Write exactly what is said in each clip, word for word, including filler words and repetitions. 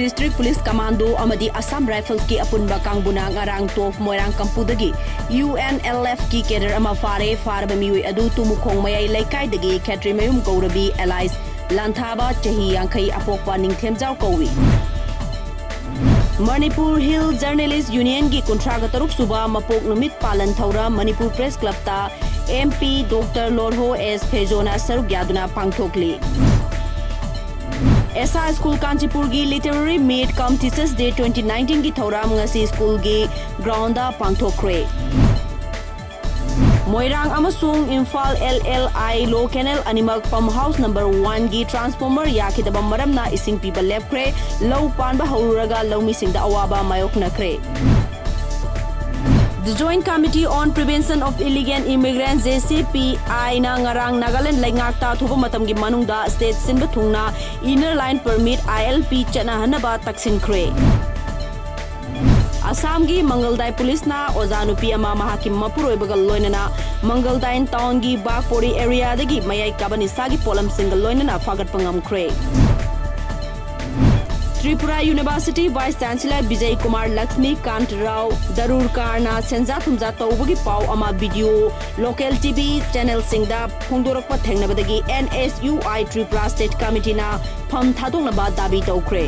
District Police Commando ꯑꯃꯗꯤ Assam Riflesꯀꯤ ꯑꯄꯨꯟꯕ ꯀꯥꯡꯕꯨꯅ ꯉꯔꯥꯡ ꯇꯣꯞ ꯃꯣꯏꯔꯥꯡ ꯀꯝꯄꯨꯗꯒꯤ UNLFꯀꯤ cadre ꯑꯃ ꯐꯥꯔꯦ꯫ ꯐꯥꯔꯕ ꯃꯤꯑꯣꯏ ꯑꯗꯨ ꯇꯨꯃꯨꯈꯣꯡ ꯃꯌꯥꯏ ꯂꯩꯀꯥꯏꯗꯒꯤ ꯈꯦꯇ꯭ꯔꯤꯃꯌꯨꯝ ꯒꯧꯔꯕꯤ alias ꯂꯥꯟꯊꯥꯕ, ꯆꯍꯤ ꯌꯥꯡꯈꯩ, ꯑꯄꯣꯛꯄ ꯅꯤꯡꯊꯦꯝꯖꯥꯎ ꯀꯧꯏ꯫ Manipur Hill Journalist Unionꯒꯤ ꯀꯨꯟꯊ꯭ꯔꯥꯒ ꯇꯔꯨꯛ ꯁꯨꯕ ꯃꯄꯣꯛ ꯅꯨꯃꯤꯠ ꯄꯥꯂꯟ ꯊꯧꯔꯝ Manipur Press Clubꯇ MP Doctor ꯂꯣꯔꯍꯣ S ꯐꯦꯖꯣꯅ ꯁꯔꯨꯛ ꯌꯥꯗꯨꯅ ꯄꯥꯡꯊꯣꯛꯂꯤ꯫ ꯑꯦꯁ ꯑꯥꯏ ꯁ꯭ꯀꯨꯜ ꯀꯥꯟꯆꯤꯄꯨꯔꯒꯤ Literary Meet cum Teachers Day twenty nineteenꯒꯤ ꯊꯧꯔꯝ ꯉꯁꯤ ꯁ꯭ꯀꯨꯜꯒꯤ groundꯗ ꯄꯥꯡꯊꯣꯛꯈ꯭ꯔꯦ꯫ ꯃꯣꯏꯔꯥꯡ ꯑꯃꯁꯨꯡ ꯏꯝꯐꯥꯜ LLI Low Canal ꯑꯅꯤꯃꯛ Pump House number oneꯒꯤ transformer ꯌꯥꯈꯤꯗꯕ ꯃꯔꯝꯅ ꯏꯁꯤꯡ ꯄꯤꯕ ꯂꯦꯞꯈ꯭ꯔꯦ꯫ ꯂꯧ ꯄꯥꯟꯕ ꯍꯧꯔꯨꯔꯒ ꯂꯧꯃꯤꯁꯤꯡꯗ ꯑꯋꯥꯕ ꯃꯥꯌꯣꯛꯅꯈ꯭ꯔꯦ꯫ The Joint Committee on Prevention of Illegal Immigrants, JCPIꯅ ꯉꯔꯥꯡ ꯅꯥꯒꯥꯂꯦꯟ ꯂꯩꯉꯥꯛꯇ ꯑꯊꯨꯕ ꯃꯇꯝꯒꯤ ꯃꯅꯨꯡꯗ state ꯁꯤꯟꯕ ꯊꯨꯡꯅ Inner Line Permit, ILP ꯆꯠꯅꯍꯟꯅꯕ ꯇꯛꯁꯤꯟꯈ꯭ꯔꯦ꯫ ꯑꯁꯥꯝꯒꯤ ꯃꯪꯒꯜꯗꯥꯏ ꯄꯨꯂꯤꯁꯅ ꯑꯣꯖꯥ ꯅꯨꯄꯤ ꯑꯃ ꯃꯍꯥꯛꯀꯤ ꯃꯄꯨꯔꯣꯏꯕꯒ ꯂꯣꯏꯅꯅ ꯃꯪꯒꯜꯗꯥꯏꯟ townꯒꯤ ꯕꯥꯒꯄꯣꯔꯤ areaꯗꯒꯤ ꯃꯌꯥꯏ ꯀꯥꯕ ꯅꯤꯁꯥꯒꯤ ꯄꯣꯠꯂꯝꯁꯤꯡꯒ ꯂꯣꯏꯅꯅ ꯐꯥꯒꯠꯄ ꯉꯝꯈ꯭ꯔꯦ꯫ Tripura University Vice Chancellor ꯕꯤꯖꯩ ꯀꯨꯃꯥꯔ ꯂꯛꯁꯃꯤꯀꯥꯟꯇ ꯔꯥꯎ ꯗꯔꯨꯔꯀꯥꯔꯅ ꯁꯦꯟꯖꯥ ꯊꯨꯝꯖꯥ ꯇꯧꯕꯒꯤ ꯄꯥꯎ ꯑꯃ video local TV channelꯁꯤꯡꯗ ꯐꯣꯡꯗꯣꯔꯛꯄ ꯊꯦꯡꯅꯕꯗꯒꯤ NSUI Tripura State Committeeꯅ ꯐꯝ ꯊꯥꯗꯣꯛꯅꯕ ꯗꯥꯕꯤ ꯇꯧꯈ꯭ꯔꯦ꯫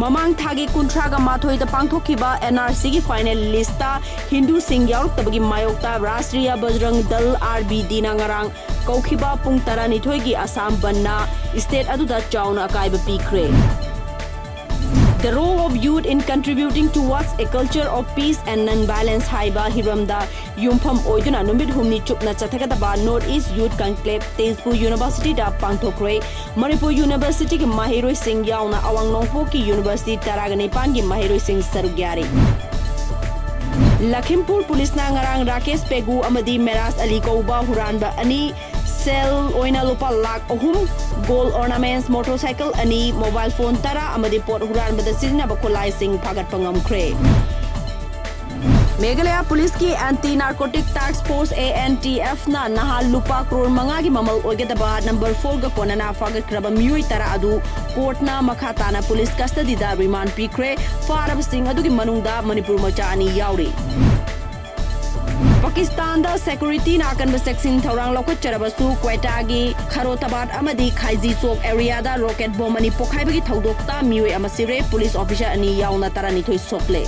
ꯃꯃꯥꯡ ꯊꯥꯒꯤ ꯀꯨꯟꯊ꯭ꯔꯥꯒ ꯃꯥꯊꯣꯏꯗ ꯄꯥꯡꯊꯣꯛꯈꯤꯕ NRCꯒꯤ final listꯇ ꯍꯤꯟꯗꯨꯁꯤꯡ ꯌꯥꯎꯔꯛꯇꯕꯒꯤ ꯃꯥꯌꯣꯛꯇ Rashtriya Bajrang Dal, RBDꯅ ꯉꯔꯥꯡ ꯀꯧꯈꯤꯕ ꯄꯨꯡ ꯇꯔꯥꯅꯤꯊꯣꯏꯒꯤ ꯑꯁꯥꯝ ꯕꯟꯗꯅ state ꯑꯗꯨꯗ ꯆꯥꯎꯅ ꯑꯀꯥꯏꯕ ꯄꯤꯈ꯭ꯔꯦ꯫ The role of youth in contributing towards a culture of peace and non-violence ꯍꯥꯏꯕ ꯍꯤꯔꯝꯗ ꯌꯨꯝꯐꯝ ꯑꯣꯏꯗꯨꯅ ꯅꯨꯃꯤꯠ ꯍꯨꯝꯅꯤ ꯆꯨꯞꯅ ꯆꯠꯊꯒꯗꯕ North East Youth Conclave Tezpur Universityꯗ ꯄꯥꯡꯊꯣꯛꯈ꯭ꯔꯦ꯫ Manipur Universityꯒꯤ ꯃꯍꯩꯔꯣꯏꯁꯤꯡ ꯌꯥꯎꯅ ꯑꯋꯥꯡ ꯅꯣꯡꯄꯣꯛꯀꯤ university ꯇꯔꯥꯒ ꯅꯤꯄꯥꯟꯒꯤ ꯃꯍꯩꯔꯣꯏꯁꯤꯡ ꯁꯔꯨꯛ ꯌꯥꯔꯤ꯫ ꯂꯈꯤꯝꯄꯨꯔ ꯄꯨꯂꯤꯁꯅ ꯉꯔꯥꯡ ꯔꯥꯀꯦꯁ ꯄꯦꯒꯨ ꯑꯃꯗꯤ ꯃꯦꯔꯥꯖ ꯑꯂꯤ ꯀꯧꯕ ꯍꯨꯔꯥꯟꯕ ꯑꯅꯤ ꯁꯦꯜ ꯑꯣꯏꯅ ꯂꯨꯄꯥ ꯂꯥꯈ ꯑꯍꯨꯝ, gold ornaments, motorcycle ꯑꯅꯤ, mobile phone ꯇꯔꯥ ꯑꯃꯗꯤ ꯄꯣꯠ ꯍꯨꯔꯥꯟꯕꯗ ꯁꯤꯖꯤꯟꯅꯕ ꯈꯨꯠꯂꯥꯏꯁꯤꯡ ꯐꯥꯒꯠꯄ ꯉꯝꯈ꯭ꯔꯦ꯫ ꯃꯦꯘꯥꯂꯌꯥ ꯄꯨꯂꯤꯁꯀꯤ ꯑꯦꯟꯇꯤ ꯅꯥꯔꯀꯣꯇꯤꯛ ꯇꯥꯛꯁ ꯐꯣꯔꯁ, ANTF, ꯅ ꯅꯍꯥꯟ ꯂꯨꯄꯥ ꯀ꯭ꯔꯣꯔ ꯃꯉꯥꯒꯤ ꯃꯃꯜ ꯑꯣꯏꯒꯗꯕ ꯅꯝꯕꯔ ꯐꯣꯔꯒ ꯀꯣꯟꯅꯅ ꯐꯥꯒꯠꯈ꯭ꯔꯕ ꯃꯤꯑꯣꯏ ꯇꯔꯥ ꯑꯗꯨ ꯀꯣꯔꯠꯅ ꯃꯈꯥ ꯇꯥꯅ ꯄꯨꯂꯤꯁ ꯀꯁꯇꯗꯤꯗ ꯔꯤꯃꯥꯟ ꯄꯤꯈ꯭ꯔꯦ꯫ ꯐꯥꯔꯕꯁꯤꯡ ꯑꯗꯨꯒꯤ ꯃꯅꯨꯡꯗ ꯃꯅꯤꯄꯨꯔ ꯃꯆꯥ ꯑꯅꯤ ꯌꯥꯎꯔꯤ꯫ ꯄꯥꯀꯤꯁꯇꯥꯟꯗ ꯁꯦꯀ꯭ꯌꯨꯔꯤꯇꯤꯅ ꯑꯀꯟꯕ ꯆꯦꯛꯁꯤꯟ ꯊꯧꯔꯥꯡ ꯂꯧꯈꯠꯆꯔꯕꯁꯨ, ꯀ꯭ꯋꯦꯇꯥꯒꯤ ꯈꯔꯣꯇꯥꯕꯥꯗ ꯑꯃꯗꯤ ꯈꯥꯏꯖꯤ ꯆꯣꯛ ꯑꯦꯔꯤꯌꯥꯗ ꯔꯣꯀꯦꯠ ꯕꯣꯝ ꯑꯅꯤ ꯄꯣꯈꯥꯏꯕꯒꯤ ꯊꯧꯗꯣꯛꯇ ꯃꯤꯑꯣꯏ ꯑꯃ ꯁꯤꯔꯦ, ꯄꯨꯂꯤꯁ ꯑꯣꯐꯤꯁꯥꯔ ꯑꯅꯤ ꯌꯥꯎꯅ ꯇꯔꯥꯅꯤꯊꯣꯏ ꯁꯣꯛꯂꯦ꯫